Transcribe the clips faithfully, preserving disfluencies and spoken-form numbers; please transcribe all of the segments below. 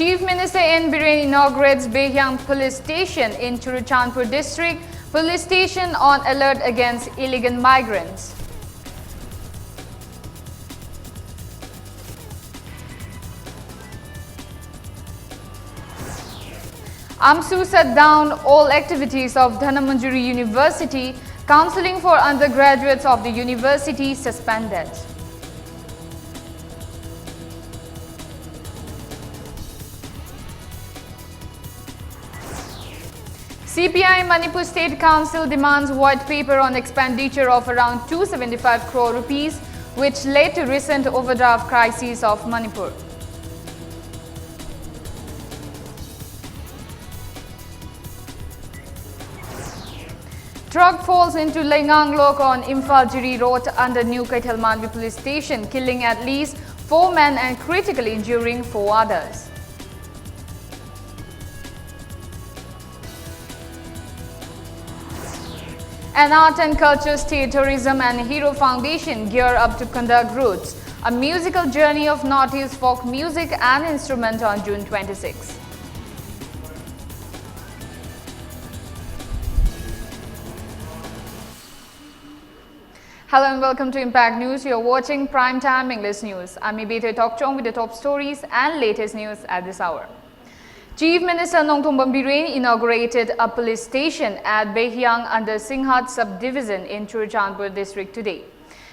Chief Minister N Biren inaugurates Behyang Police Station in Churachandpur district. Police station on alert against illegal migrants. AMSU shut down all activities of Dhanamanjuri University. Counseling for undergraduates of the university suspended. C P I Manipur State Council demands white paper on expenditure of around two seventy-five crore rupees, which led to recent overdraft crisis of Manipur. Truck falls into Leingang Lok on Imphal Jiri Road under New Keithelmanbi Police Station, killing at least four men and critically injuring four others. And art and culture, state tourism and Hero Foundation gear up to conduct Roots, a musical journey of Northeast folk music and instrument on June twenty-sixth. Hello and welcome to Impact News. You're watching Prime Time English News. I'm Ibete Tokchong with the top stories and latest news at this hour. Chief Minister Nongthombam Biren inaugurated a police station at Behyang under Singhat subdivision in Churachandpur district today.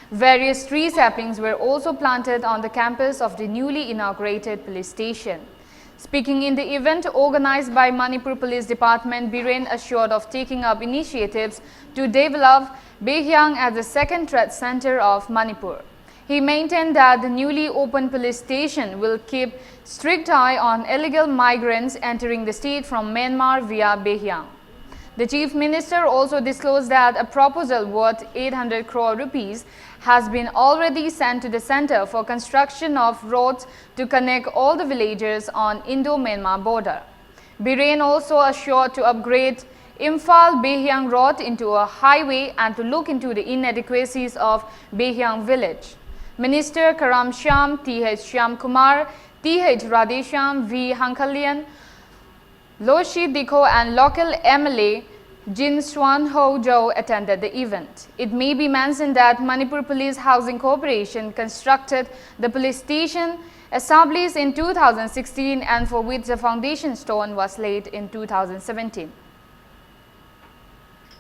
Various tree saplings were also planted on the campus of the newly inaugurated police station. Speaking in the event organized by Manipur Police Department, Biren assured of taking up initiatives to develop Behyang as the second threat center of Manipur. He maintained that the newly opened police station will keep strict eye on illegal migrants entering the state from Myanmar via Behyang. The Chief Minister also disclosed that a proposal worth eight hundred crore rupees has been already sent to the center for construction of roads to connect all the villages on Indo-Myanmar border. Biren also assured to upgrade Imphal Behyang Road into a highway and to look into the inadequacies of Behyang village. Minister Karam Shyam, T H Shyam Kumar, Th Radheshyam, V Hangkalian, Lo Shi Dikho and local M L A Jin Suan Ho Joe attended the event. It may be mentioned that Manipur Police Housing Corporation constructed the police station established in two thousand sixteen and for which the foundation stone was laid in two thousand seventeen.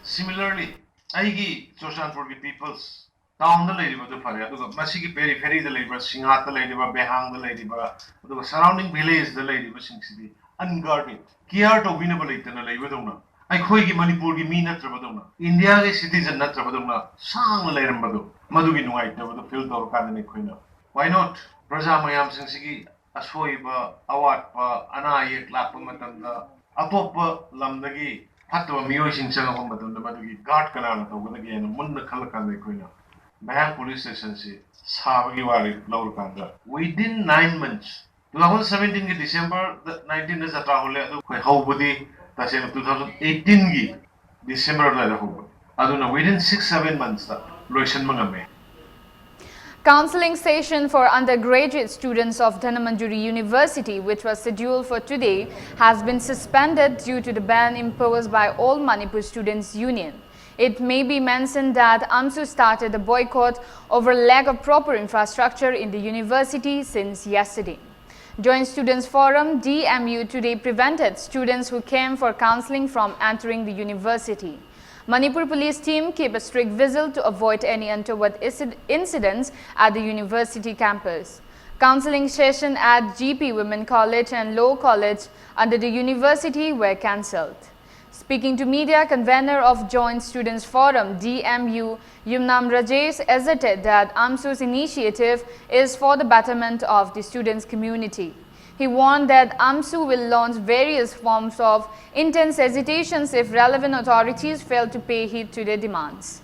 Similarly, ꯑꯩꯒꯤ ꯆꯨꯔꯆꯥꯟꯄꯨꯔꯒꯤ peoples townꯗ ꯂꯩꯔꯤꯕꯗꯨ ꯐꯔꯦ, ꯑꯗꯨꯒ ꯃꯁꯤꯒꯤ peripheryꯗ ꯂꯩꯔꯤꯕ, ꯁꯤꯡꯍꯥꯠꯇ ꯂꯩꯔꯤꯕ, ꯕꯦꯍꯥꯡꯗ ꯂꯩꯔꯤꯕ, ꯑꯗꯨꯒ surrounding villageꯗ ꯂꯩꯔꯤꯕꯁꯤꯡꯁꯤꯗꯤ unguarded, care ꯇꯧꯕꯤꯅꯕ ꯂꯩꯇꯅ ꯂꯩꯕꯗꯧꯅ, ꯑꯩꯈꯣꯏꯒꯤ ꯃꯅꯤꯄꯨꯔꯒꯤ ꯃꯤ ꯅꯠꯇ꯭ꯔꯕꯗꯧꯅ, ꯏꯟꯗꯤꯌꯥꯒꯤ citizen ꯅꯠꯇ꯭ꯔꯕꯗꯧꯅ ꯁꯥꯡꯅ ꯂꯩꯔꯝꯕꯗꯣ, ꯃꯗꯨꯒꯤ ꯅꯨꯡꯉꯥꯏꯇꯕꯗꯣ feel ꯇꯧꯔꯀꯥꯟꯗꯅꯤ ꯑꯩꯈꯣꯏꯅ, why not, ꯄ꯭ꯔꯖꯥ ꯃꯌꯥꯝꯁꯤꯡꯁꯤꯒꯤ ꯑꯁꯣꯏꯕ, ꯑꯋꯥꯠꯄ, ꯑꯅꯥ ꯑꯌꯦꯛ ꯂꯥꯛꯄ ꯃꯇꯝꯗ ꯑꯇꯣꯞꯄ ꯂꯝꯗꯒꯤ ꯐꯠꯇꯕ ꯃꯤꯑꯣꯏꯁꯤꯡ ꯆꯪꯉꯛꯄ ꯃꯇꯝꯗ ꯃꯗꯨꯒꯤ guard ꯀꯅꯥꯅ ꯇꯧꯒꯗꯒꯦꯅ ꯃꯨꯟꯅ ꯈꯜꯂꯀꯥꯟꯗ ꯑꯩꯈꯣꯏꯅ ꯕꯦꯍꯥꯡ police stationꯁꯤ ꯁꯥꯕꯒꯤ ꯋꯥꯔꯦꯞ ꯂꯧꯔꯀꯥꯟꯗ, within nine months, two thousand seventeenꯒꯤ December nineteenꯗ ꯖꯇ꯭ꯔꯥ ꯍꯧꯜꯂꯦ, ꯑꯗꯨ ꯑꯩꯈꯣꯏ ꯍꯧꯕꯗꯤ ꯇꯁꯦꯡꯅ two thousand eighteenꯒꯤ December ꯑꯗꯨꯋꯥꯏꯗ ꯍꯧꯕꯅꯤ꯫ ꯑꯗꯨꯅ within six seven monthsꯇ ꯂꯣꯏꯁꯤꯟꯕ ꯉꯝꯃꯦ꯫ Counseling session for undergraduate students of Dhanamanjuri University, which was scheduled for today, has been suspended due to the ban imposed by All Manipur Students Union. It may be mentioned that AMSU started a boycott over lack of proper infrastructure in the university since yesterday. Joint Students Forum, D M U, today prevented students who came for counseling from entering the university. Manipur police team keep a strict vigil to avoid any untoward incidents at the university campus. Counseling session at G P Women College and Law College under the university were cancelled. Speaking to media, convener of Joint Students Forum, D M U, Yumnam Rajesh, asserted that AMSU's initiative is for the betterment of the students' community. He warned that AMSU will launch various forms of intense agitations if relevant authorities fail to pay heed to their demands.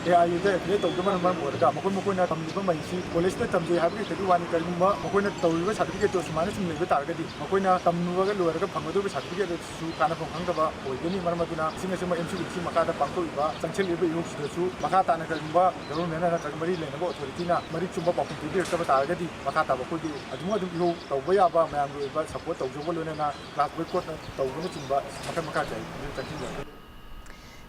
A I ꯌꯨꯗ ꯑꯦꯐꯤꯂꯦꯠ ꯇꯧꯗꯕꯅ ꯃꯔꯝ ꯑꯣꯏꯔꯒ ꯃꯈꯣꯏ ꯃꯈꯣꯏꯅ ꯇꯝꯂꯤꯕ ꯃꯍꯩꯁꯤ ꯀꯣꯂꯦꯖꯇ ꯇꯝꯖꯩ ꯍꯥꯏꯕ ꯈꯛꯇꯒꯤ ꯋꯥꯅꯤ꯫ ꯀꯔꯤꯒꯨꯝꯕ ꯃꯈꯣꯏꯅ ꯇꯧꯔꯤꯕ ꯁꯥꯔꯇꯤꯐꯤꯀꯦꯠꯇꯣ ꯁꯨꯃꯥꯏꯅ ꯁꯨꯝ ꯂꯩꯕ ꯇꯥꯔꯒꯗꯤ ꯃꯈꯣꯏꯅ ꯇꯝꯂꯨꯔꯒ ꯂꯣꯏꯔꯒ ꯐꯪꯒꯗꯧꯔꯤꯕ ꯁꯥꯔꯇꯤꯐꯤꯀꯦꯠ ꯑꯗꯨꯁꯨ ꯀꯥꯟꯅꯐꯝ ꯈꯪꯗꯕ ꯑꯣꯏꯒꯅꯤ꯫ ꯃꯔꯝ ꯑꯗꯨꯅ ꯂꯤꯁꯤꯡ ꯑꯁꯤ ꯑꯃ ꯑꯦꯝ ꯁꯤ ꯃꯈꯥꯗ ꯄꯥꯡꯊꯣꯛꯏꯕ ꯆꯪꯁꯤꯜꯂꯤꯕ ꯏꯍꯧꯁꯤꯗꯁꯨ ꯃꯈꯥ ꯇꯥꯅ ꯀꯔꯤꯒꯨꯝꯕ ꯒꯚꯔꯟꯃꯦꯟꯠꯅ ꯅꯠꯇ꯭ꯔꯒ ꯃꯔꯤ ꯂꯩꯅꯕ ꯑꯣꯊꯣꯔꯤꯇꯤꯅ ꯃꯔꯤꯛ ꯆꯨꯝꯕ ꯄꯥꯎꯈꯨꯝ ꯄꯤꯕꯤꯔꯛꯇꯕ ꯇꯥꯔꯒꯗꯤ ꯃꯈꯥ ꯇꯥꯕ ꯑꯩꯈꯣꯏꯒꯤ ꯑꯗꯨꯝ ꯑꯗꯨꯝ ꯏꯍꯧ ꯇꯧꯕ ꯌꯥꯕ, ꯃꯌꯥꯝꯒꯤ ꯑꯣꯏꯕ ꯁꯄꯣꯔꯠ ꯇꯧꯖꯕ ꯂꯣꯏꯅꯅ ꯀ꯭ꯂꯥꯁ ꯕꯣꯏꯀꯣꯠꯅ ꯇꯧꯕꯅꯆꯤꯡꯕ ꯃꯈꯜ ꯃꯈꯥ ꯀꯌꯥ ꯑꯗꯨꯝ ꯆꯪꯁꯤꯟꯖꯔꯛꯀꯅꯤ꯫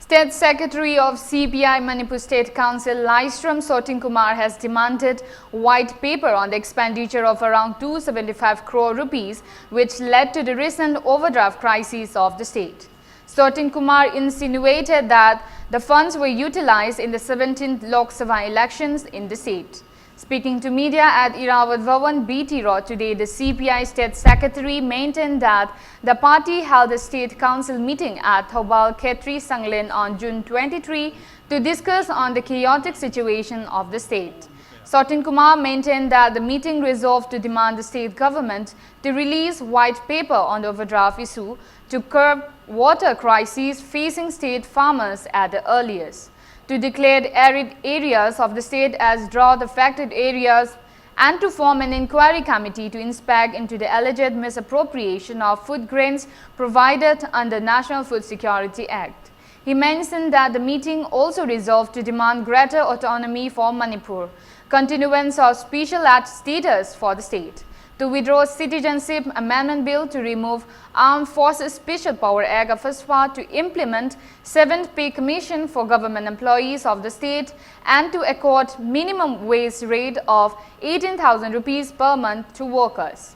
State Secretary of C P I Manipur State Council Laishram Sotin Kumar has demanded white paper on the expenditure of around two seventy-five crore rupees, which led to the recent overdraft crisis of the state. Sotin Kumar insinuated that the funds were utilized in the seventeenth Lok Sabha elections in the state. Speaking to media at Irrawaddy Bhawan, B T Road today, the C P I State Secretary maintained that the party held a State Council meeting at Thoubal Khetri Sanglen on June twenty-three to discuss on the chaotic situation of the state. Sotin Kumar maintained that the meeting resolved to demand the state government to release white paper on the overdraft issue to curb water crises facing state farmers at the earliest, to declare arid areas of the state as drought affected areas, and to form an inquiry committee to inspect into the alleged misappropriation of food grains provided under National Food Security Act. He mentioned that the meeting also resolved to demand greater autonomy for Manipur, continuance of special act status for the state, to withdraw Citizenship Amendment Bill to remove Armed Forces Special Power Act of AFSPA, to implement seventh Pay Commission for government employees of the state, and to accord minimum wage rate of eighteen thousand rupees per month to workers.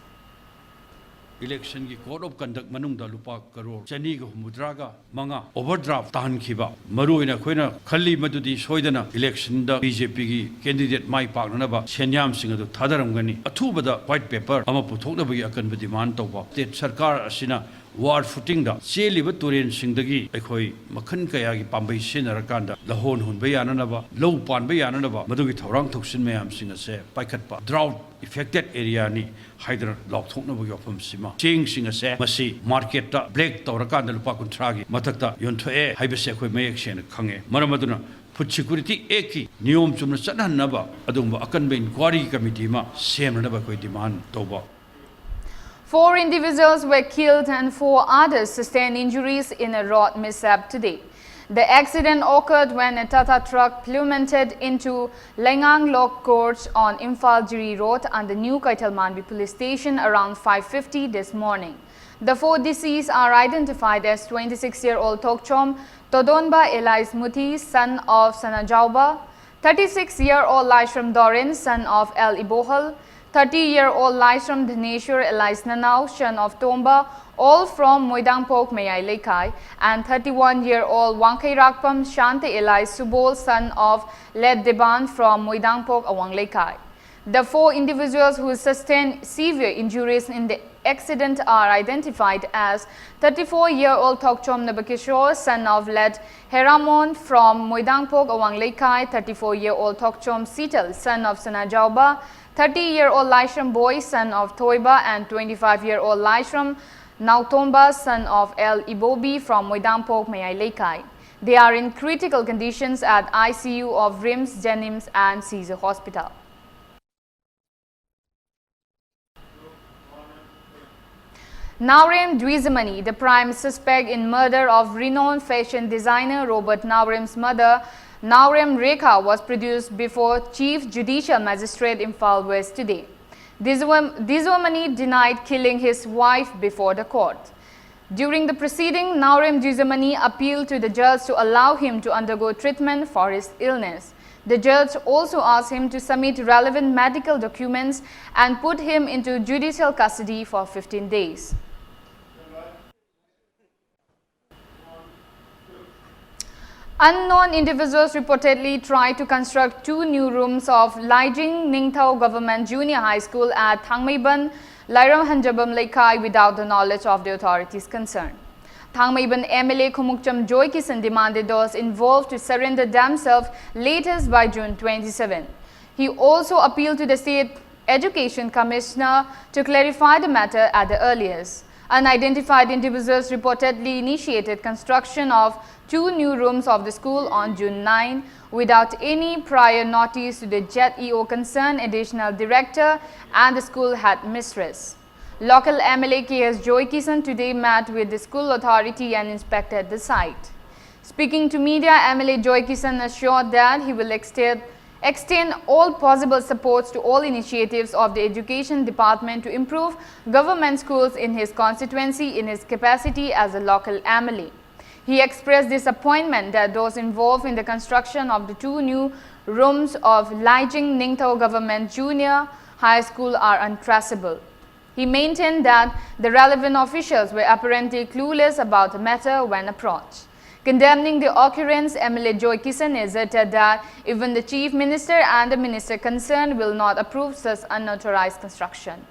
Election ꯒꯤ code of conduct ꯃꯅꯨꯡꯗ ꯂꯨꯄꯥ ꯀꯔꯣꯔ ꯆꯅꯤꯒ ꯍꯨꯝꯐꯨꯇꯔꯥꯒ ꯃꯉꯥ overdraft ꯇꯥꯍꯟꯈꯤꯕ꯫ ꯃꯔꯨꯑꯣꯏꯅ ꯑꯩꯈꯣꯏꯅ ꯈꯜꯂꯤ ꯃꯗꯨꯗꯤ ꯁꯣꯏꯗꯅ election ꯗ B J P ꯒꯤ candidate ꯃꯥꯏ ꯄꯥꯛꯅꯅꯕ ꯁꯦꯟꯌꯥꯝꯁꯤꯡ ꯑꯗꯨ ꯊꯥꯗꯔꯝꯒꯅꯤ꯫ ꯑꯊꯨꯕꯗ white paper ꯑꯃ ꯄꯨꯊꯣꯛꯅꯕꯒꯤ ꯑꯀꯟꯕ demand ꯇꯧꯕ꯫ State ꯁꯔꯀꯥꯔ ꯑꯁꯤꯅ war footing ꯗ ꯆꯦꯜꯂꯤꯕ ꯇꯨꯔꯦꯟꯁꯤꯡꯗꯒꯤ ꯑꯩꯈꯣꯏ ꯃꯈꯜ ꯀꯌꯥꯒꯤ ꯄꯥꯝꯕꯩ ꯁꯤꯖꯤꯟꯅꯔꯀꯥꯟꯗ ꯂꯧꯍꯣꯟ ꯍꯨꯟꯕ ꯌꯥꯅꯅꯕ, ꯂꯧ ꯄꯥꯟꯕ ꯌꯥꯅꯅꯕ ꯃꯗꯨꯒꯤ ꯊꯧꯔꯥꯡ ꯊꯧꯁꯤꯜ ꯃꯌꯥꯝꯁꯤꯡ ꯑꯁꯦ ꯄꯥꯏꯈꯠꯄ꯫ Drought affected area ꯅꯤ ꯍꯥꯏꯗꯅ ꯂꯥꯎꯊꯣꯛꯅꯕꯒꯤ ꯋꯥꯐꯝꯁꯤꯃ, ꯆꯦꯡꯁꯤꯡ ꯑꯁꯦ ꯃꯁꯤ market ꯇ black ꯇꯧꯔꯀꯥꯟꯗ ꯂꯨꯄꯥ ꯀꯨꯟꯊ꯭ꯔꯥꯒꯤ ꯃꯊꯛꯇ ꯌꯣꯟꯊꯣꯛꯑꯦ ꯍꯥꯏꯕꯁꯦ ꯑꯩꯈꯣꯏ ꯃꯌꯦꯛ ꯁꯦꯡꯅ ꯈꯪꯉꯦ꯫ ꯃꯔꯝ ꯑꯗꯨꯅ Food Security Actꯀꯤ ꯅꯤꯌꯣꯝ ꯆꯨꯝꯅ ꯆꯠꯍꯟꯅꯕ ꯑꯗꯨꯒꯨꯝꯕ ꯑꯀꯟꯕ inquiry committee ꯑꯃ ꯁꯦꯝꯅꯅꯕ ꯑꯩꯈꯣꯏ demand ꯇꯧꯕ꯫ Four individuals were killed and four others sustained injuries in a road mishap today. The accident occurred when a Tata truck plummeted into Lengang Lok Gorge on Imphal Jiri Road under New Kaithalmanbi Police Station around five fifty this morning. The four deceased are identified as twenty-six-year-old Thokchom Todonba alias Muthi, son of Sanajaoba, thirty-six-year-old Laishram Dorin, son of L Ibohal, thirty-year-old Laishram Dhaneshwar alias Nanao, son of Tomba, all from Moidangpok Mayai Leikai, and thirty-one-year-old Wangkheirakpam Shanti alias Subol, son of Led Deban from Moidangpok Awang Leikai. The four individuals who sustained severe injuries in the accident are identified as thirty-four-year-old Thokchom Nabakishore, son of Led Heramon from Moidangpok Awang Leikai, thirty-four-year-old Thokchom Sital, son of Sanajaoba, thirty-year-old Laishram Boy, son of Thoiba, and twenty-five-year-old Laishram Nautomba, son of L Ibobi from Moidangpok Mayai Leikai. They are in critical conditions at I C U of RIMS, JNIMS and Caesar Hospital. Naorem Duizamani, the prime suspect in murder of renowned fashion designer Robert Naorem's mother, Naorem Rekha, was produced before Chief Judicial Magistrate Imphal West today. Duizamani denied killing his wife before the court. During the proceeding, Naorem Duizamani appealed to the judge to allow him to undergo treatment for his illness. The judge also asked him to submit relevant medical documents and put him into judicial custody for fifteen days. Unknown individuals reportedly tried to construct two new rooms of Laijing Ningthao Government Junior High School at Thangmeiban, Lairam Hanjabam Leikai without the knowledge of the authorities concerned. Thangmeiban M L A Khomukcham Joykisan demanded those involved to surrender themselves latest by June twenty-seven. He also appealed to the state education commissioner to clarify the matter at the earliest. Unidentified individuals reportedly initiated construction of two new rooms of the school on June nine without any prior notice to the Z E O concerned, additional director and the school headmistress. Local M L A K S Joykisan today met with the school authority and inspected the site. Speaking to media, M L A Joykisan assured that he will extend, extend all possible supports to all initiatives of the education department to improve government schools in his constituency in his capacity as a local M L A. He expressed disappointment that those involved in the construction of the two new rooms of Laijing Ningthou Government Junior High School are untraceable. He maintained that the relevant officials were apparently clueless about the matter when approached. Condemning the occurrence, M L A Joykisan asserted that even the Chief Minister and the minister concerned will not approve such unauthorized construction.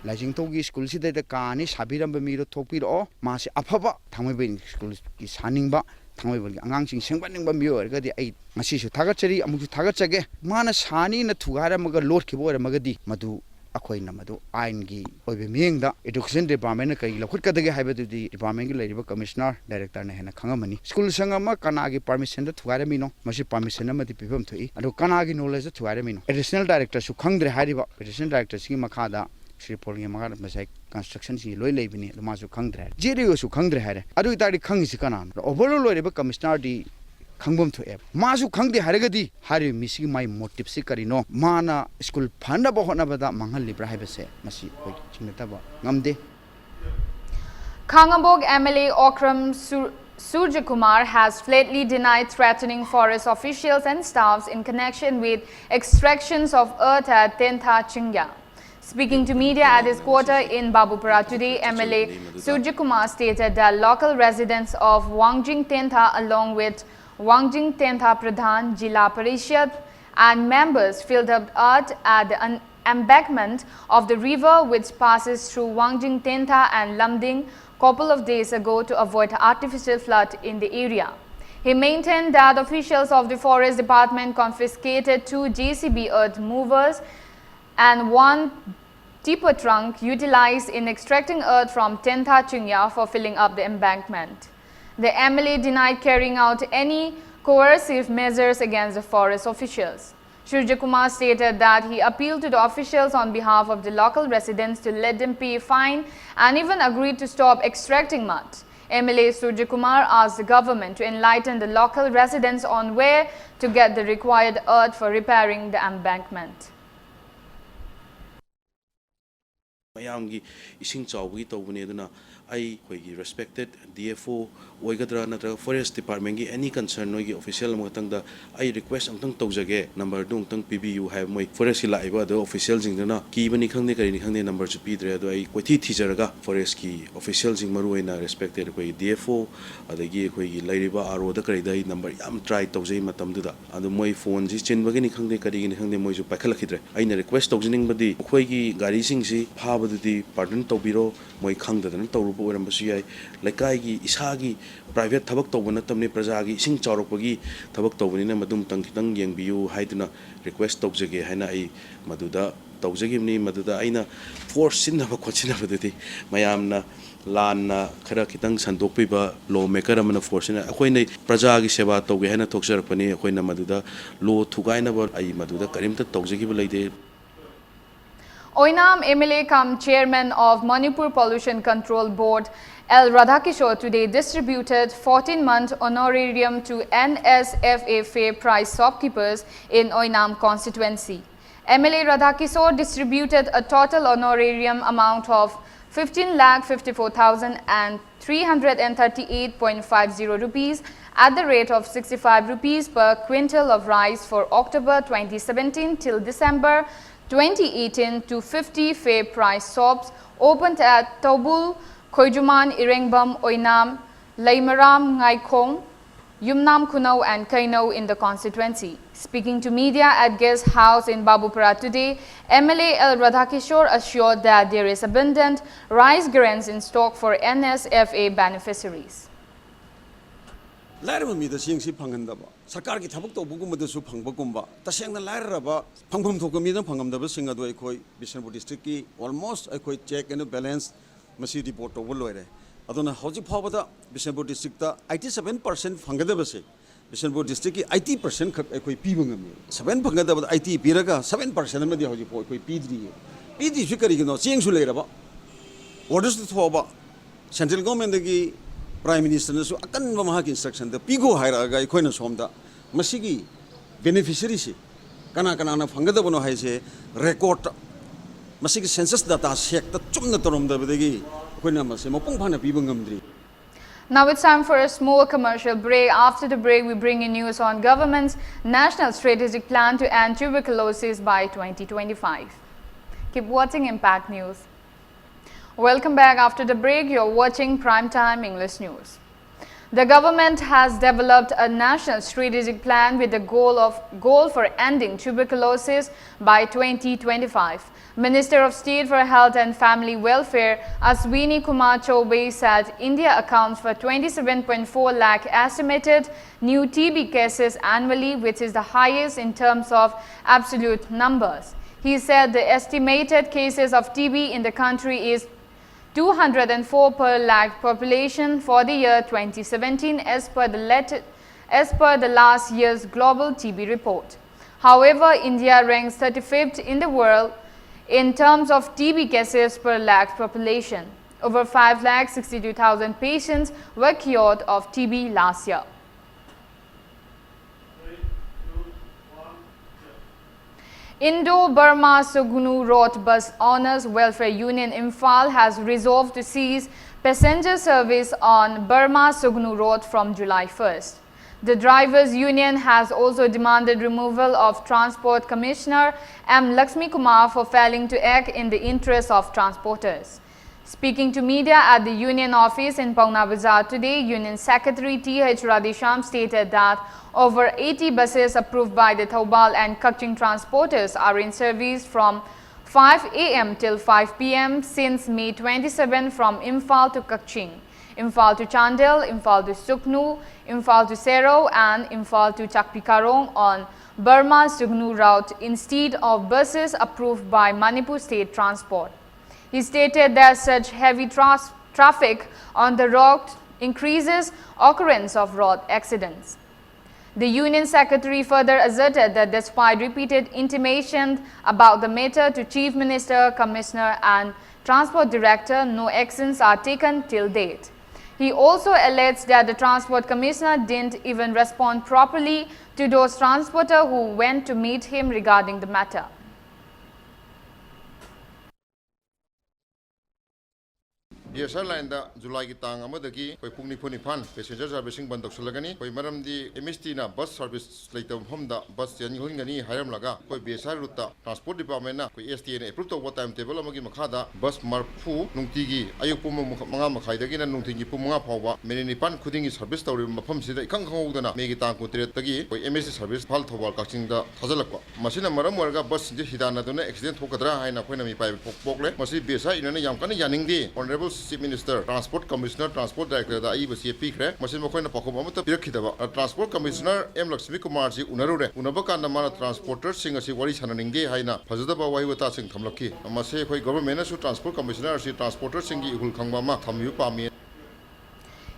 ꯂꯥꯏꯖꯤꯡꯊꯧꯒꯤ ꯁ꯭ꯀꯨꯜꯁꯤꯗꯩꯗ ꯀꯥ ꯑꯅꯤ ꯁꯥꯕꯤꯔꯝꯕ ꯃꯤꯗꯣ ꯊꯣꯛꯄꯤꯔꯛꯑꯣ꯫ ꯃꯥꯁꯦ ꯑꯐꯕ ꯊꯥꯡꯃꯩꯕꯟ ꯁ꯭ꯀꯨꯜꯒꯤ ꯁꯥꯅꯤꯡꯕ, ꯊꯥꯡꯃꯩꯕꯟꯒꯤ ꯑꯉꯥꯡꯁꯤꯡ ꯁꯦꯝꯒꯠꯅꯤꯡꯕ ꯃꯤꯑꯣꯏ ꯑꯣꯏꯔꯒꯗꯤ ꯑꯩ ꯉꯁꯤꯁꯨ ꯊꯥꯒꯠꯆꯔꯤ, ꯑꯃꯨꯛꯁꯨ ꯊꯥꯒꯠꯆꯒꯦ꯫ ꯃꯥꯅ ꯁꯥꯅꯤꯅ ꯊꯨꯒꯥꯏꯔꯝꯃꯒ ꯂꯣꯠꯈꯤꯕ ꯑꯣꯏꯔꯝꯃꯒꯗꯤ ꯃꯗꯨ ꯑꯩꯈꯣꯏꯅ ꯃꯗꯨ ꯑꯥꯏꯟꯒꯤ ꯑꯣꯏꯕ ꯃꯤꯠꯌꯦꯡꯗ education departmentꯅ ꯀꯔꯤ ꯂꯧꯈꯠꯀꯗꯒꯦ ꯍꯥꯏꯕꯗꯨꯗꯤ departmentꯒꯤ ꯂꯩꯔꯤꯕ commissioner, directorꯅ ꯍꯦꯟꯅ ꯈꯪꯉꯝꯃꯅꯤ꯫ ꯁ꯭ꯀꯨꯜ ꯁꯪ ꯑꯃ ꯀꯅꯥꯒꯤ permissionꯗ ꯊꯨꯒꯥꯏꯔꯝꯃꯤꯅꯣ? ꯃꯁꯤ permission ꯑꯃꯗꯤ ꯄꯤꯐꯝ ꯊꯣꯛꯏ꯫ ꯑꯗꯣ ꯀꯅꯥꯒꯤ knowledgeꯇ ꯊꯨꯒꯥꯏꯔꯝꯃꯤꯅꯣ? Additional directorꯁꯨ ꯈꯪꯗ꯭ꯔꯦ ꯍꯥꯏꯔꯤꯕ꯫ Additional directorꯁꯤꯒꯤ ꯃꯈꯥꯗ ꯁ꯭ꯔꯤ ꯄꯣꯜꯒꯤ ꯃꯈꯥꯗ ꯉꯁꯥꯏ constructionꯁꯤ ꯂꯣꯏ ꯂꯩꯕꯅꯤ, ꯑꯗꯣ ꯃꯥꯁꯨ ꯈꯪꯗ꯭ꯔꯦ ꯍꯥꯏꯔꯦ꯫ Z E Oꯁꯨ ꯈꯪꯗ꯭ꯔꯦ ꯍꯥꯏꯔꯦ꯫ ꯑꯗꯨ ꯑꯣꯏꯇꯥꯔꯗꯤ ꯈꯪꯉꯤꯁꯤ ꯀꯅꯥꯅꯣ? Overall ꯑꯣꯏꯔꯤꯕ commissionerꯗꯤ ꯈꯪꯐꯝ ꯊꯣꯛꯑꯦꯕ꯫ ꯃꯥꯁꯨ ꯈꯪꯗꯦ ꯍꯥꯏꯔꯒꯗꯤ ꯍꯥꯏꯔꯤꯕ ꯃꯤꯁꯤꯒꯤ ꯃꯥꯏ motiveꯁꯤ ꯀꯔꯤꯅꯣ? ꯃꯥꯅ ꯁ꯭ꯀꯨꯜ ꯐꯅꯕ ꯍꯣꯠꯅꯕꯗ ꯃꯥꯡꯍꯜꯂꯤꯕ꯭ꯔꯥ ꯍꯥꯏꯕꯁꯦ ꯃꯁꯤ ꯑꯩꯈꯣꯏ ꯆꯤꯡꯅꯗꯕ ꯉꯝꯗꯦ꯫ Khangabok M L A Okram Sur- Surjakumar has flatly denied threatening forest officials and staffs in connection with extractions of earth at Tentha Chingya. Speaking to media at his quarter in Babupara today, M L A Surjakumar stated that local residents of Wangjing Tentha, along with Wangjing Tentha Pradhan, Jila Parishad, and members filled up earth at the un- embankment of the river which passes through Wangjing Tentha and Lamding couple of days ago to avoid artificial flood in the area. He maintained that officials of the Forest Department confiscated two J C B earth movers and one tipper trunk utilized in extracting earth from Tentha Chingya for filling up the embankment. The M L A denied carrying out any coercive measures against the forest officials. Surjakumar stated that he appealed to the officials on behalf of the local residents to let them pay fine and even agreed to stop extracting mud. M L A Surjakumar asked the government to enlighten the local residents on where to get the required earth for repairing the embankment. ꯃꯌꯥꯝꯒꯤ ꯏꯁꯤꯡ ꯆꯥꯎꯕꯒꯤ ꯇꯧꯕꯅꯦ꯫ ꯑꯗꯨꯅ ꯑꯩ ꯑꯩꯈꯣꯏꯒꯤ respected D F O ꯑꯣꯏꯒꯗ꯭ꯔꯥ ꯅꯠꯇ꯭ꯔꯒ forest department ꯀꯤ any concern ꯅꯣꯏꯒꯤ official ꯑꯃꯈꯛꯇꯪꯗ ꯑꯩ request ꯑꯃꯨꯛꯇꯪ ꯇꯧꯖꯒꯦ, number ꯗꯨ ꯑꯃꯨꯛꯇꯪ ꯄꯤꯕꯤꯌꯨ ꯍꯥꯏꯕ ꯃꯣꯏ forest ꯀꯤ ꯂꯥꯛꯏꯕ ꯑꯗꯣ official ꯁꯤꯡꯗꯨꯅ ꯀꯤꯕꯅꯤ ꯈꯪꯗꯦ ꯀꯔꯤꯅꯤ ꯈꯪꯗꯦ number ꯁꯨ ꯄꯤꯗ꯭ꯔꯦ꯫ ꯑꯗꯣ ꯑꯩ ꯀꯣꯏꯊꯤ ꯊꯤꯖꯔꯒ forest ꯀꯤ official ꯁꯤꯡ ꯃꯔꯨ ꯑꯣꯏꯅ respected ꯑꯩꯈꯣꯏꯒꯤ D F O ꯑꯗꯒꯤ ꯑꯩꯈꯣꯏꯒꯤ ꯂꯩꯔꯤꯕ R O ꯗ ꯀꯔꯤꯗ ꯑꯩ number ꯌꯥꯝ try ꯇꯧꯖꯩ ꯃꯇꯝꯗꯨꯗ꯫ ꯑꯗꯣ ꯃꯣꯏ phone ꯁꯤ ꯆꯤꯟꯕꯒꯤꯅꯤ ꯈꯪꯗꯦ ꯀꯔꯤꯒꯤꯅꯤ ꯈꯪꯗꯦ ꯃꯣꯏꯁꯨ ꯄꯥꯏꯈꯠꯂꯛꯈꯤꯗ꯭ꯔꯦ꯫ ꯑꯩꯅ request ꯇꯧꯖꯅꯤꯡꯕꯗꯤ ꯑꯩꯈꯣꯏꯒꯤ ꯒꯥꯔꯤꯁꯤꯡꯁꯤ ꯐꯥꯕꯗꯨꯗꯤ pardon ꯇꯧꯕꯤꯔꯣ, ꯃꯣꯏ ꯈꯪꯗꯗꯅ ꯇꯧꯔꯨꯕ ꯑꯣꯏꯔꯝꯕꯁꯨ ꯌꯥꯏ꯫ ꯂꯩꯀꯥꯏꯒꯤ ꯏꯁꯥꯒꯤ private ꯊꯕꯛ ꯇꯧꯕ ꯅꯠꯇꯕꯅꯤ, ꯄ꯭ꯔꯖꯥꯒꯤ ꯏꯁꯤꯡ ꯆꯥꯎꯔꯛꯄꯒꯤ ꯊꯕꯛ ꯇꯧꯕꯅꯤꯅ ꯃꯗꯨꯝꯇꯪ ꯈꯤꯇꯪ ꯌꯦꯡꯕꯤꯌꯨ ꯍꯥꯏꯗꯨꯅ request ꯇꯧꯖꯒꯦ ꯍꯥꯏꯅ ꯑꯩ ꯃꯗꯨꯗ ꯇꯧꯖꯈꯤꯕꯅꯤ꯫ ꯃꯗꯨꯗ ꯑꯩꯅ force ꯁꯤꯖꯤꯟꯅꯕ ꯈꯣꯠꯆꯤꯟꯅꯕꯗꯨꯗꯤ ꯃꯌꯥꯝꯅ ꯂꯥꯟꯅ ꯈꯔ ꯈꯤꯇꯪ ꯁꯟꯗꯣꯛꯄꯤꯕ, law maker ꯑꯃꯅ force ꯁꯤꯖꯤꯟꯅ-, ꯑꯩꯈꯣꯏꯅ ꯄ꯭ꯔꯖꯥꯒꯤ ꯁꯦꯕꯥ ꯇꯧꯒꯦ ꯍꯥꯏꯅ ꯊꯣꯛꯆꯔꯛꯄꯅꯤ꯫ ꯑꯩꯈꯣꯏꯅ ꯃꯗꯨꯗ law ꯊꯨꯒꯥꯏꯅꯕ ꯑꯩ ꯃꯗꯨꯗ ꯀꯔꯤꯝꯇ ꯇꯧꯖꯈꯤꯕ ꯂꯩꯇꯦ꯫ Oinam M L A cum chairman of Manipur Pollution Control Board, L Radhakishore, today distributed fourteen month honorarium to N S F A fair price shopkeepers in Oinam constituency. M L A Radhakishore distributed a total honorarium amount of fifteen lakh fifty-four thousand and three hundred and thirty-eight point five zero rupees at the rate of sixty-five rupees per quintal of rice for October twenty seventeen till December twenty eighteen to fifty fair price shops opened at Tobul, Khoijuman, Irengbam, Oinam, Leimaram, Ngaikhong, Yumnam Khunou and Keinou in the constituency. Speaking to media at Guest House in Babupara today, M L A L Radhakishore assured that there is abundant rice grains in stock for N S F A beneficiaries. ꯂꯥꯏꯔꯕ ꯃꯤꯗ ꯆꯦꯡꯁꯤ ꯐꯪꯍꯟꯗꯕ, ꯁꯔꯀꯥꯔꯒꯤ ꯊꯕꯛ ꯇꯧꯕꯒꯨꯝꯕꯗꯁꯨ ꯐꯪꯕꯒꯨꯝꯕ, ꯇꯁꯦꯡꯅ ꯂꯥꯏꯔꯔꯕ, ꯐꯪꯐꯝ ꯊꯣꯛꯄ ꯃꯤꯗ ꯐꯪꯉꯝꯗꯕꯁꯤꯡ ꯑꯗꯨ ꯑꯩꯈꯣꯏ ꯕꯤꯁꯅꯨꯄꯨꯔ ꯗꯤꯁꯇ꯭ꯔꯤꯛꯀꯤ almost ꯑꯩꯈꯣꯏ check and balance ꯃꯁꯤ report ꯇꯧꯕ ꯂꯣꯏꯔꯦ꯫ ꯑꯗꯨꯅ ꯍꯧꯖꯤꯛ ꯐꯥꯎꯕꯗ Bishnupur district eighty seven percent ꯐꯪꯒꯗꯕꯁꯦ ꯕꯤꯁꯅꯨꯄꯨꯔ ꯗꯤꯁꯇ꯭ꯔꯤꯛꯀꯤ eighty percent ꯈꯛ ꯑꯩꯈꯣꯏ ꯄꯤꯕ ꯉꯝꯃꯤ꯫ Seven ꯐꯪꯒꯗꯕꯗ eighty ꯄꯤꯔꯒ seven percent ꯑꯃꯗꯤ ꯍꯧꯖꯤꯛꯐꯥꯎ ꯑꯩꯈꯣꯏ ꯄꯤꯗ꯭ꯔꯤꯌꯦ꯫ ꯄꯤꯗ꯭ꯔꯤꯁꯤ ꯀꯔꯤꯒꯤꯅꯣ? ꯆꯦꯡꯁꯨ ꯂꯩꯔꯕ, ordersꯇ ꯊꯣꯛꯑꯕ, central governmentꯗꯒꯤ Prime Ministerꯅꯁꯨ ꯑꯀꯟꯕ ꯃꯍꯥꯛꯀꯤ instructionꯗ ꯄꯤꯈꯣ ꯍꯥꯏꯔꯛꯑꯒ ꯑꯩꯈꯣꯏꯅ ꯁꯣꯝꯗ ꯃꯁꯤꯒꯤ beneficiaryꯁꯤ ꯀꯅꯥ ꯀꯅꯥꯅ ꯐꯪꯒꯗꯕꯅꯣ ꯍꯥꯏꯁꯦ recordꯇ, ꯃꯁꯤꯒꯤ census data checkꯇ ꯆꯨꯝꯅ ꯇꯧꯔꯝꯗꯕꯗꯒꯤ ꯑꯩꯈꯣꯏꯅ ꯃꯁꯤ ꯃꯄꯨꯡ ꯐꯥꯅ ꯄꯤꯕ ꯉꯝꯗ꯭ꯔꯤ꯫ Now it's time for a small commercial break. After the break, we bring you news on government's national strategic plan to end tuberculosis by twenty twenty-five. Keep watching Impact News. Welcome back. After the break, you're watching Prime Time English News. The government has developed a national strategic plan with the goal of goal for ending tuberculosis by twenty twenty-five. Minister of State for Health and Family Welfare Ashwini Kumar Choubey said India accounts for twenty-seven point four lakh estimated new T B cases annually, which is the highest in terms of absolute numbers. He said the estimated cases of T B in the country is two hundred and four per lakh population for the year twenty seventeen, as per the let- as per the last year's global T B report. However, India ranks thirty-fifth in the world in terms of T B cases per lakh population. Over five lakh sixty-two thousand patients were cured of T B last year. Indo Burma Sugnu Road Bus Owners Welfare Union Imphal has resolved to cease passenger service on Burma Sugnu Road from July first. The Drivers Union has also demanded removal of Transport Commissioner M Lakshmi Kumar for failing to act in the interest of transporters. Speaking to media at the union office in Paona Bazar today, Union Secretary T H Radheshyam stated that over eighty buses approved by the Thoubal and Kakching transporters are in service from five A M till five P M since May twenty-seven from Imphal to Kakching. Imphal to Chandel, Imphal to Sugnu, Imphal to Sero, and Imphal to Chakpikarong on Burma Sugnu route instead of buses approved by Manipur State Transport. He stated that such heavy tras- traffic on the route increases occurrence of road accidents. The Union Secretary further asserted that despite repeated intimations about the matter to Chief Minister, Commissioner and Transport Director, no actions are taken till date. He also alleged that the Transport Commissioner didn't even respond properly to those transporter who went to meet him regarding the matter. B S R ꯂꯥꯏꯟꯗ ꯖꯨꯂꯥꯏꯒꯤ ꯇꯥꯡ ꯑꯃꯗꯒꯤ ꯑꯩꯈꯣꯏ ꯄꯨꯡ ꯅꯤꯐꯨ ꯅꯤꯄꯥꯟ passenger ꯁꯥꯔꯚꯤꯁꯁꯤꯡ ꯕꯟ ꯇꯧꯁꯜꯂꯒꯅꯤ꯫ ꯑꯩꯈꯣꯏ ꯃꯔꯝꯗꯤ ꯑꯦꯝ ꯑꯦꯁ ꯇꯤꯅ ꯕꯁ ꯁꯥꯔꯚꯤꯁ ꯂꯩꯇꯕ ꯃꯐꯝꯗ ꯕꯁ ꯆꯦꯟꯍꯟꯒꯅꯤ ꯍꯥꯏꯔꯝꯂꯒ ꯑꯩꯈꯣꯏ ꯕꯤ ꯑꯦꯁ ꯑꯥꯔ ꯔꯨꯠꯇ ꯇ꯭ꯔꯥꯟꯁꯄꯣꯔꯠ ꯗꯤꯄꯥꯔꯠꯃꯦꯟꯅ ꯑꯩꯈꯣꯏ ꯑꯦꯁ ꯇꯤ ꯑꯦꯅ ꯑꯦꯄ꯭ꯔꯨꯞ ꯇꯧꯕ ꯇꯥꯏꯝ ꯇꯦꯕꯜ ꯑꯃꯒꯤ ꯃꯈꯥꯗ ꯕꯁ ꯃꯔꯐꯨ ꯅꯨꯡꯇꯤꯒꯤ ꯑꯌꯨꯛ ꯄꯨꯡ ꯃꯉꯥ ꯃꯈꯥꯏꯗꯒꯤꯅ ꯅꯨꯡꯊꯤꯜꯒꯤ ꯄꯨꯡ ꯃꯉꯥ ꯐꯥꯎꯕ ꯃꯤꯅꯤꯠ ꯅꯤꯄꯥꯟ ꯈꯨꯗꯤꯡꯒꯤ ꯁꯥꯔꯚꯤꯁ ꯇꯧꯔꯤꯕ ꯃꯐꯝꯁꯤꯗ ꯏꯈꯪ ꯈꯪꯍꯧꯗꯅ ꯃꯦꯒꯤ ꯇꯥꯡ ꯀꯨꯟꯇꯔꯦꯠꯇꯒꯤ ꯑꯩꯈꯣꯏ ꯑꯦꯝ ꯑꯦꯁ ꯇꯤ ꯁꯥꯔꯚꯤꯁ ꯏꯝꯐꯥꯜ ꯊꯧꯕꯥꯜ ꯀꯛꯆꯤꯡꯗ ꯊꯥꯖꯤꯜꯂꯛꯄ꯫ ꯃꯁꯤꯅ ꯃꯔꯝ ꯑꯣꯏꯔꯒ ꯕꯁꯁꯤꯡꯁꯦ ꯍꯤꯗꯥꯟꯅꯗꯨꯅ ꯑꯦꯛꯁꯤꯗꯦꯟ ꯊꯣꯛꯀꯗ꯭ꯔꯥ ꯍꯥꯏꯅ ꯑꯩꯈꯣꯏꯅ ꯃꯤꯄꯥꯏꯕ ꯄꯣꯛ- ꯄꯣꯛꯂꯦ꯫ ꯃꯁꯤ ꯕꯤ ꯑꯦꯁ ꯑꯥꯔ ꯌꯨꯅꯤꯌꯟꯅ ꯌꯥꯝ ꯀꯟꯅ ꯌꯥꯅꯤꯡꯗꯦ꯫ Honourable chief minister, transport commissioner, transport ꯗꯥꯏꯔꯦꯛꯇꯔꯗ ꯑꯏꯕ ꯆꯦ ꯄꯤꯈ꯭ꯔꯦ꯫ ꯃꯁꯤ ꯃꯈꯣꯏꯅ ꯄꯥꯎꯈꯨꯝ ꯑꯃꯠꯇ ꯄꯤꯔꯛꯈꯤꯗꯕ꯫ ꯇ꯭ꯔꯥꯟꯁꯄꯣꯔꯠ ꯀꯃꯤꯁꯅꯔ ꯑꯦꯝ ꯂꯛꯁꯃꯤ ꯀꯨꯃꯥꯔꯁꯤ ꯎꯅꯔꯨꯔꯦ꯫ ꯎꯅꯕ ꯀꯥꯟꯗ ꯃꯥꯅ ꯇ꯭ꯔꯥꯟꯁꯄꯣꯔꯇꯔꯁꯤꯡ ꯑꯁꯤ ꯋꯥꯔꯤ ꯁꯥꯟꯅꯅꯤꯡꯗꯦ ꯍꯥꯏꯅ ꯐꯖꯗꯕ ꯋꯥꯍꯩ ꯋꯥꯇꯥꯁꯤꯡ ꯊꯝꯂꯛꯈꯤ꯫ ꯃꯁꯤ ꯑꯩꯈꯣꯏ ꯒꯣꯚꯔꯟꯃꯦꯟꯠꯅꯁꯨ ꯇ꯭ꯔꯥꯟꯁꯄꯣꯔꯠ ꯀꯃꯤꯁꯅꯔ ꯑꯁꯤ ꯇ꯭ꯔꯥꯟꯁꯄꯣꯔꯇꯔꯁꯤꯡꯒꯤ ꯏꯍꯨꯜ ꯈꯪꯕ ꯑꯃ ꯊꯝꯕꯤꯕ ꯄꯥꯝꯃꯤ꯫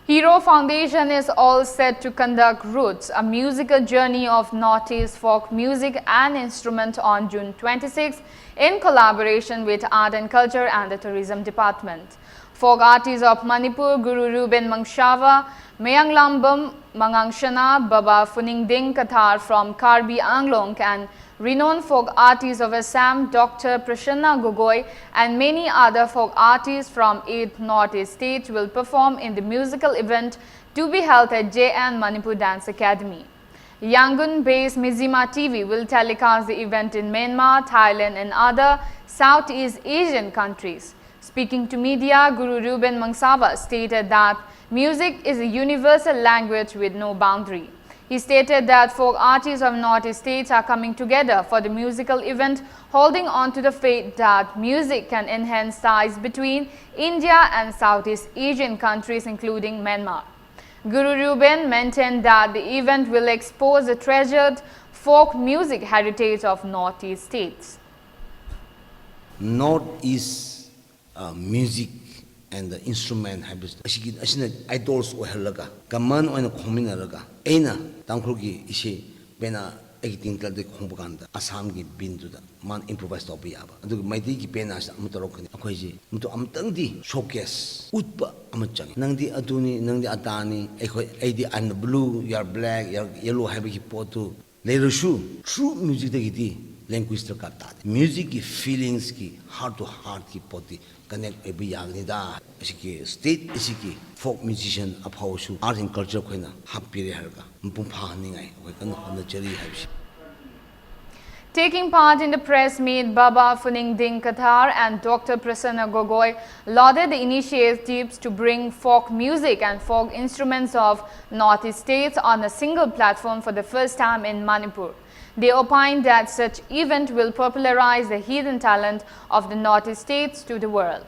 Hero Foundation is all set to conduct Roots, a musical journey of Northeast folk music and instrument on June twenty-sixth in collaboration with Art and Culture and the Tourism Department. Folk artists of Manipur, Guru Ruben Mangshava, Mayanglambam Mangangshana, Baba Funingding Kathar from Karbi Anglong and renowned folk artists of Assam, Doctor Prasanna Gogoi, and many other folk artists from eight Northeast states will perform in the musical event to be held at J N Manipur Dance Academy. Yangon-based Mizzima T V will telecast the event in Myanmar, Thailand, and other Southeast Asian countries. Speaking to media, Guru Ruben Mangshava stated that music is a universal language with no boundary. He stated that folk artists of Northeast states are coming together for the musical event, holding on to the faith that music can enhance ties between India and Southeast Asian countries, including Myanmar. Guru Reuben maintained that the event will expose the treasured folk music heritage of Northeast states. North East uh, music and the instrument ꯍꯥꯏꯕꯁꯤ ꯑꯁꯤꯒꯤ ꯑꯁꯤꯅ idols ꯑꯣꯏꯍꯜꯂꯒ common ꯑꯣꯏꯅ ꯈꯣꯡꯃꯤꯟꯅꯔꯒ ꯑꯩꯅ ꯇꯥꯡꯈꯨꯜꯒꯤ ꯏꯁꯩ ꯄꯦꯅꯥ ꯑꯩꯒꯤ ꯇꯤꯡꯀꯜꯗ ꯈꯣꯡꯕ ꯀꯥꯟꯗ ꯑꯁꯥꯝꯒꯤ ꯕꯤꯟꯗꯨꯗ ꯃꯥꯅ improvise ꯇꯧꯕ ꯌꯥꯕ, ꯑꯗꯨꯒ ꯃꯩꯇꯩꯒꯤ ꯄꯦꯅꯥꯁꯤꯗ ꯑꯃ ꯇꯧꯔꯛꯀꯅꯤ꯫ ꯑꯩꯈꯣꯏꯁꯤ ꯃꯗꯨ ꯑꯃꯨꯛꯇꯪꯗꯤ showcase ꯎꯠꯄ ꯑꯃ ꯆꯪꯉꯤ꯫ ꯅꯪꯗꯤ ꯑꯗꯨꯅꯤ, ꯅꯪꯗꯤ ꯑꯗꯥꯅꯤ, ꯑꯩꯈꯣꯏ ꯑꯩꯗꯤ I'm the blue, you're black, you're yellow ꯍꯥꯏꯕꯒꯤ ꯄꯣꯠꯇꯨ ꯂꯩꯔꯁꯨ, through music ꯇꯒꯤꯗꯤ language ꯗꯔꯀꯥꯔ ꯇꯥꯗꯦ꯫ Music ꯀꯤ feelings ꯀꯤ, heart to heart ꯀꯤ ꯄꯣꯠꯇꯤ connect ꯑꯣꯏꯕ ꯌꯥꯒꯅꯤꯗ꯫ ꯑꯁꯤꯒꯤ state ꯑꯁꯤꯒꯤ folk musician ꯑꯐꯥꯎꯕꯁꯨ art and culture ꯑꯩꯈꯣꯏꯅ ꯍꯥꯞꯄꯤꯔꯦ ꯍꯥꯏꯔꯒ ꯃꯄꯨꯡ ꯐꯥꯍꯟꯅꯤꯡꯉꯥꯏ ꯑꯩꯈꯣꯏ ꯀꯟꯅ ꯍꯣꯠꯅꯖꯔꯤ ꯍꯥꯏꯕꯁꯤ꯫ Taking part in the press meet, Baba Phuning Ding Kathar and Doctor Prasanna Gogoi lauded the initiatives to bring folk music and folk instruments of Northeast states on a single platform for the first time in Manipur. They opined that such event will popularize the hidden talent of the Northeast states to the world.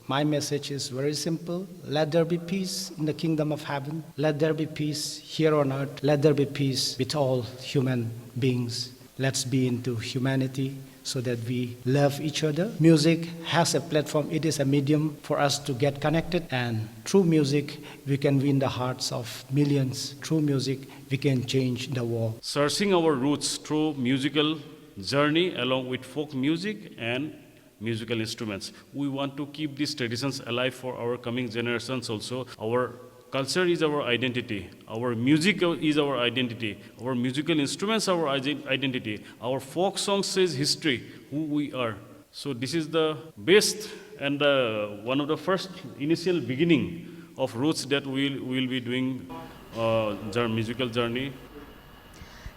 My message is very simple. Let there be peace in the kingdom of heaven. Let there be peace here on earth. Let there be peace with all human beings. Let's be into humanity so that we love each other. Music has a platform, it is a medium for us to get connected, and through music, we can win the hearts of millions. Through music, we can change the world. Searching our roots through musical journey along with folk music and musical instruments. We want to keep these traditions alive for our coming generations also. Our culture is our identity. Our music is our identity. Our musical instruments are our iden- identity. Our folk songs is history, who we are. So this is the best and the, one of the first initial beginning of roots that we will be doing uh, jour- musical journey.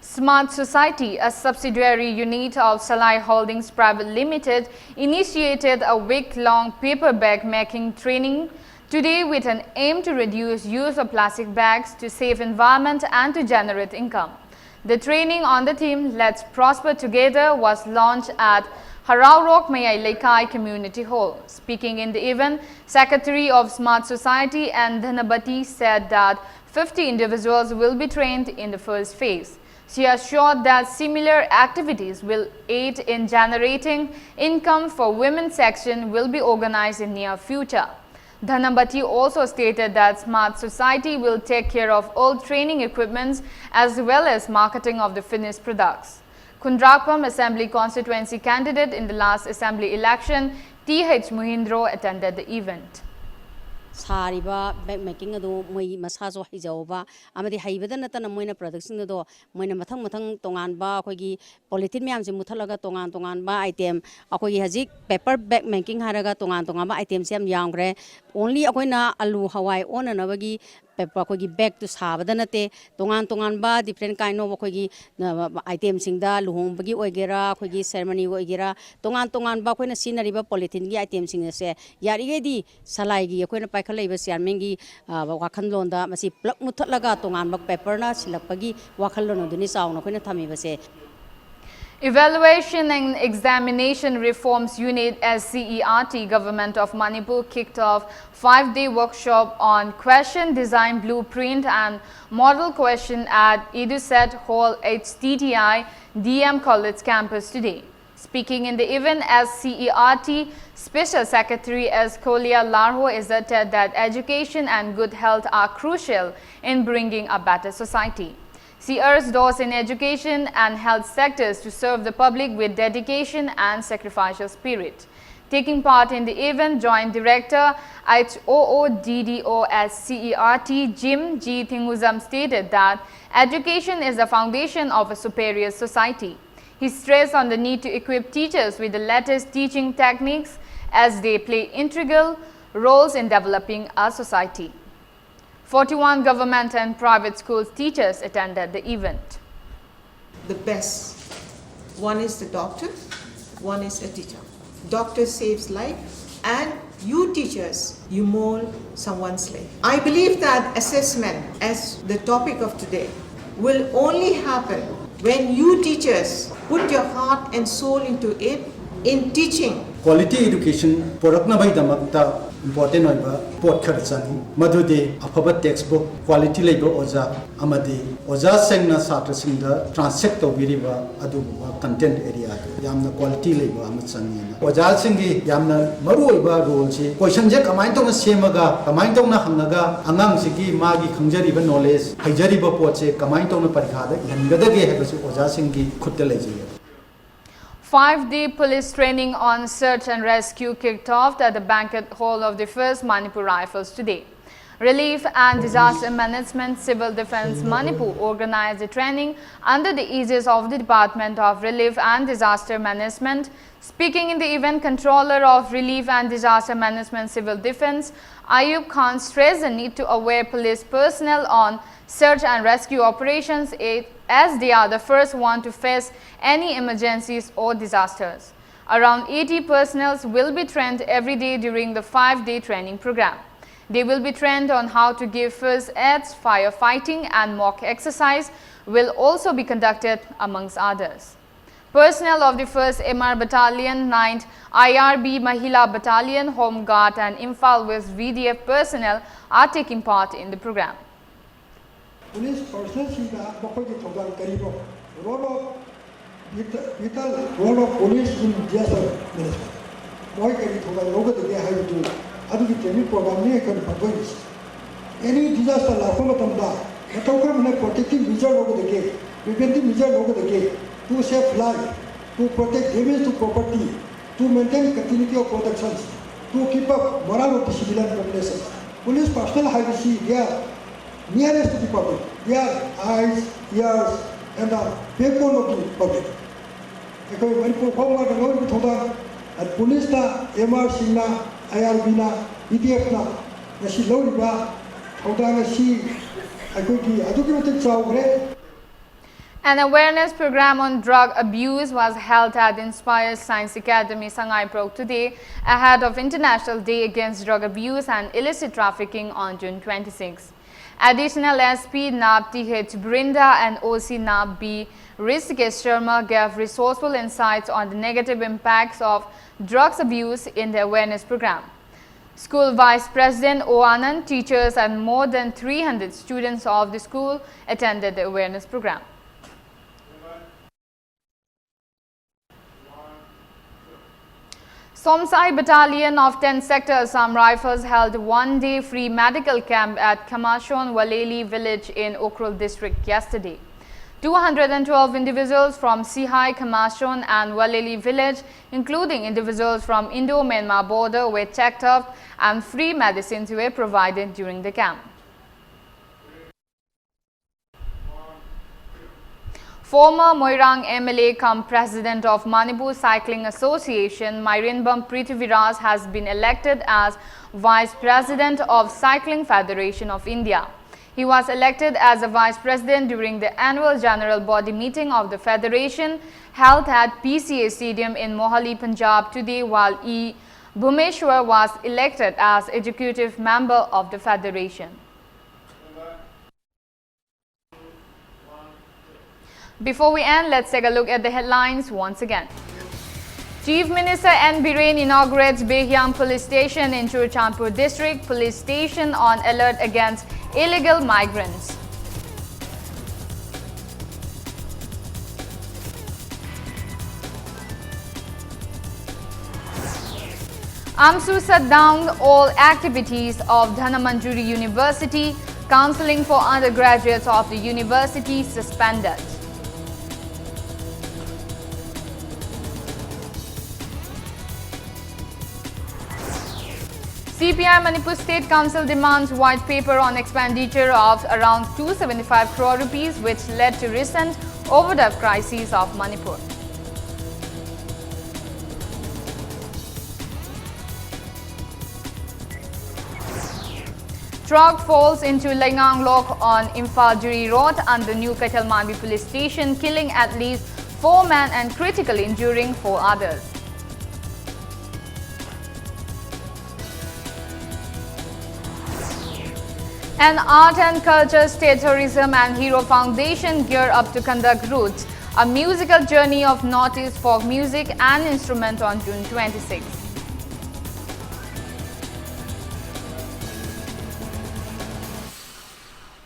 Smart Society, a subsidiary unit of Salai Holdings Private Limited, initiated a week-long paper bag making training Today, with an aim to reduce use of plastic bags, to save environment and to generate income. The training on the theme Let's Prosper Together was launched at Haraurok Mayai Leikai Community Hall. Speaking in the event, Secretary of Smart Society and Dhanabati said that fifty individuals will be trained in the first phase. She assured that similar activities will aid in generating income for women section will be organized in near future. Dhanabati also stated that Smart Society will take care of all training equipments as well as marketing of the finished products. Khundrakpam Assembly Constituency candidate in the last Assembly election, T H Muhindro attended the event. ꯁꯥꯔꯤꯕ bag making ꯑꯗꯨ ꯃꯣꯏ ꯃꯁꯥꯁꯨ ꯍꯩꯖꯍꯧꯕ ꯑꯃꯗꯤ ꯍꯩꯕꯗ ꯅꯠꯇꯅ ꯃꯣꯏꯅ ꯄ꯭ꯔꯗꯛꯁꯤꯡ ꯑꯗꯣ ꯃꯣꯏꯅ ꯃꯊꯪ ꯃꯊꯪ ꯇꯣꯉꯥꯟꯕ ꯑꯩꯈꯣꯏꯒꯤ ꯄꯣꯂꯤꯊꯤꯟ ꯃꯌꯥꯝꯁꯦ ꯃꯨꯠꯊꯠꯂꯒ ꯇꯣꯉꯥꯟ ꯇꯣꯉꯥꯟꯕ ꯑꯥꯏꯇꯦꯝ ꯑꯩꯈꯣꯏꯒꯤ ꯍꯧꯖꯤꯛ ꯄꯦꯄꯔ ꯕꯦꯛ ꯃꯦꯀꯤꯡ ꯍꯥꯏꯔꯒ ꯇꯣꯉꯥꯟ ꯇꯣꯉꯥꯟꯕ ꯑꯥꯏꯇꯦꯝꯁꯦ ꯌꯥꯝ ꯌꯥꯝꯈ꯭ꯔꯦ꯫ ꯑꯣꯟꯂꯤ ꯑꯩꯈꯣꯏꯅ ꯑꯂꯨ ꯍꯋꯥꯏ ꯑꯣꯟꯅꯅꯕꯒꯤ ꯄꯦꯄꯔ ꯑꯩꯈꯣꯏꯒꯤ ꯕꯦꯛꯇꯨ ꯁꯥꯕꯗ ꯅꯠꯇꯦ, ꯇꯣꯉꯥꯟ ꯇꯣꯉꯥꯟꯕ ꯗꯤꯐ꯭ꯔꯦꯟ ꯀꯥꯏꯟ ꯑꯣꯐ ꯑꯩꯈꯣꯏꯒꯤ ꯑꯥꯏꯇꯦꯝꯁꯤꯡꯗ ꯂꯨꯍꯣꯡꯕꯒꯤ ꯑꯣꯏꯒꯦꯔꯥ ꯑꯩꯈꯣꯏꯒꯤ ꯁꯦꯔꯃꯅꯤꯒꯤ ꯑꯣꯏꯒꯦꯔꯥ ꯇꯣꯉꯥꯟ ꯇꯣꯉꯥꯟꯕ ꯑꯩꯈꯣꯏꯅ ꯁꯤꯖꯤꯟꯅꯔꯤꯕ ꯄꯣꯂꯤꯊꯤꯟꯒꯤ ꯑꯥꯏꯇꯦꯝꯁꯤꯡ ꯑꯁꯦ ꯌꯥꯔꯤꯈꯩꯗꯤ ꯁꯂꯥꯏꯒꯤ ꯑꯩꯈꯣꯏꯅ ꯄꯥꯏꯈꯠꯂꯛꯏꯕ ꯆꯤꯌꯥꯔꯃꯦꯟꯒꯤ ꯋꯥꯈꯜꯂꯣꯟꯗ ꯃꯁꯤ ꯄꯨꯂꯞ ꯃꯨꯠꯊꯠꯂꯒ ꯇꯣꯉꯥꯟꯕ ꯄꯦꯄꯔꯅ ꯁꯤꯜꯂꯛꯄꯒꯤ ꯋꯥꯈꯜꯂꯣꯟ ꯑꯗꯨꯅꯤ ꯆꯥꯎꯅ ꯑꯩꯈꯣꯏꯅ ꯊꯝꯃꯤꯕꯁꯦ꯫ Evaluation and Examination Reforms Unit, S C E R T, Government of Manipur kicked off five-day workshop on question design blueprint and model question at EduSet Hall, H T T I, D M College campus today. Speaking in the event, S C E R T Special Secretary S Kolia Larho asserted that education and good health are crucial in bringing a better society. She urged those in education and health sectors to serve the public with dedication and sacrificial spirit. Taking part in the event, Joint Director H O O D D O at C E R T, Jim G Thinguzam, stated that education is the foundation of a superior society. He stressed on the need to equip teachers with the latest teaching techniques as they play integral roles in developing our society. Forty-one government and private school teachers attended the event. The best. One is the doctor, one is a teacher. Doctor saves life and You teachers, you mold someone's life. I believe that assessment, as the topic of today, will only happen when you teachers put your heart and soul into it in teaching. Quality education ꯄꯨꯔꯛꯅꯕꯒꯤꯗꯃꯛꯇ important ꯑꯣꯏꯕ ꯄꯣꯠ ꯈꯔ ꯆꯪꯏ꯫ ꯃꯗꯨꯗꯤ ꯑꯐꯕ text book, quality ꯂꯩꯕ ꯑꯣꯖꯥ, ꯑꯃꯗꯤ ꯑꯣꯖꯥꯁꯤꯡꯅ ꯁꯥꯇ꯭ꯔꯁꯤꯡꯗ transmit ꯇꯧꯕꯤꯔꯤꯕ ꯑꯗꯨꯒꯨꯝꯕ content area ꯗꯨ ꯌꯥꯝꯅ quality ꯂꯩꯕ ꯑꯃ ꯆꯪꯉꯦꯅ꯫ ꯑꯣꯖꯥꯁꯤꯡꯒꯤ ꯌꯥꯝꯅ ꯃꯔꯨꯑꯣꯏꯕ role ꯁꯤ question ꯁꯦ ꯀꯃꯥꯏꯅ ꯇꯧꯅ ꯁꯦꯝꯃꯒ, ꯀꯃꯥꯏꯅ ꯇꯧꯅ ꯍꯪꯉꯒ, ꯑꯉꯥꯡꯁꯤꯒꯤ ꯃꯥꯒꯤ ꯈꯪꯖꯔꯤꯕ knowledge, ꯍꯩꯖꯔꯤꯕ ꯄꯣꯠꯁꯦ ꯀꯃꯥꯏꯅ ꯇꯧꯅ ꯄꯔꯤꯈꯥꯗ ꯏꯍꯟꯒꯗꯒꯦ ꯍꯥꯏꯕꯁꯤ ꯑꯣꯖꯥꯁꯤꯡꯒꯤ ꯈꯨꯠꯇ ꯂꯩꯖꯩ꯫ Five-day police training on search and rescue kicked off at the banquet hall of the First Manipur Rifles today. Relief and Disaster Management Civil Defense Manipur organized the training under the aegis of the Department of Relief and Disaster Management. Speaking in the event, Controller of Relief and Disaster Management Civil Defense, Ayub Khan, stressed the need to aware police personnel on search and rescue operations, as they are the first one to face any emergencies or disasters. Around eighty personnel will be trained every day during the five-day training program. They will be trained on how to give first aids, firefighting and mock exercise will also be conducted, amongst others. Personnel of the first M R Battalion, ninth I R B Mahila Battalion, Home Guard and Imphal West V D F personnel are taking part in the program. Police personnel ꯁꯤꯡꯗ ꯃꯈꯣꯏꯒꯤ ꯊꯧꯗꯥꯡ ꯀꯔꯤꯅꯣ? Role of vital, vital role of police in disaster management. ꯃꯈꯣꯏ ꯀꯔꯤ ꯊꯧꯗꯥꯡ ꯂꯧꯒꯗꯒꯦ ꯍꯥꯏꯕꯗꯨ ꯑꯗꯨꯒꯤ training program ꯅꯤ ꯑꯩꯈꯣꯏꯅ ꯄꯥꯡꯊꯣꯛꯏꯁꯤ꯫ Any disaster ꯂꯥꯛꯄ ꯃꯇꯝꯗ ꯃꯇꯧ ꯀꯔꯝꯅ protective measure ꯂꯧꯒꯗꯒꯦ, preventive measure ꯂꯧꯒꯗꯒꯦ, to save life, to protect damage to property, to maintain continuity of productions, to keep up morale of the civilian population. Police personnel ꯍꯥꯏꯕꯁꯤ they are nearest to the public, they are eyes, ears and the backbone of the public. ꯑꯩꯈꯣꯏ ꯃꯅꯤꯄꯨꯔ ꯐꯥꯎꯕꯗ ꯂꯧꯔꯤꯕ ꯊꯧꯗꯥꯡ, police ꯅ, M R ꯁꯤꯡꯅ, I R B ꯅ, V D F ꯅ ꯉꯁꯤ ꯂꯧꯔꯤꯕ ꯊꯧꯗꯥꯡ ꯑꯁꯤ ꯑꯩꯈꯣꯏꯒꯤ ꯑꯗꯨꯛꯀꯤ ꯃꯇꯤꯛ ꯆꯥꯎꯈ꯭ꯔꯦ꯫ An awareness program on drug abuse was held at Inspire Science Academy, Sangaiprok today, ahead of International Day Against Drug Abuse and Illicit Trafficking on June twenty-sixth. Additional S P Nab T H Brinda and O C Nab B Rishikesh Sharma gave resourceful insights on the negative impacts of drugs abuse in the awareness program. School Vice President O Anand, teachers, and more than three hundred students of the school attended the awareness program. Somsai Battalion of tenth Sector Assam Rifles held one-day free medical camp at Khamashon Waleli village in Ukhrul district yesterday. Two hundred and twelve individuals from Sihai, Khamashon, and Waleli village, including individuals from Indo-Myanmar border, were checked up and free medicines were provided during the camp. Former Moirang M L A cum President of Manipur Cycling Association, Mairenbam Prithviraj, has been elected as Vice President of Cycling Federation of India. He was elected as a Vice President during the annual General Body meeting of the Federation held at P C A Stadium in Mohali, Punjab today, while E Bhumeshwar was elected as Executive Member of the Federation. Before we end, let's take a look at the headlines once again. Chief Minister N Biren inaugurates Behiang Police Station in Churachandpur District. Police station on alert against illegal migrants. AMSU shut down all activities of Dhanamanjuri University. Counseling for undergraduates of the university suspended. C P I Manipur State Council demands white paper on expenditure of around two seventy-five crore rupees, which led to recent overdrive crises of Manipur. Truck falls into Leingang Lok on Imphal Jiri Road under New Keithelmanbi Police Station, killing at least four men and critically injuring four others. And art and culture, state tourism and Hero Foundation gear up to conduct Roots, a musical journey of Northeast folk music and instrument on June twenty-sixth.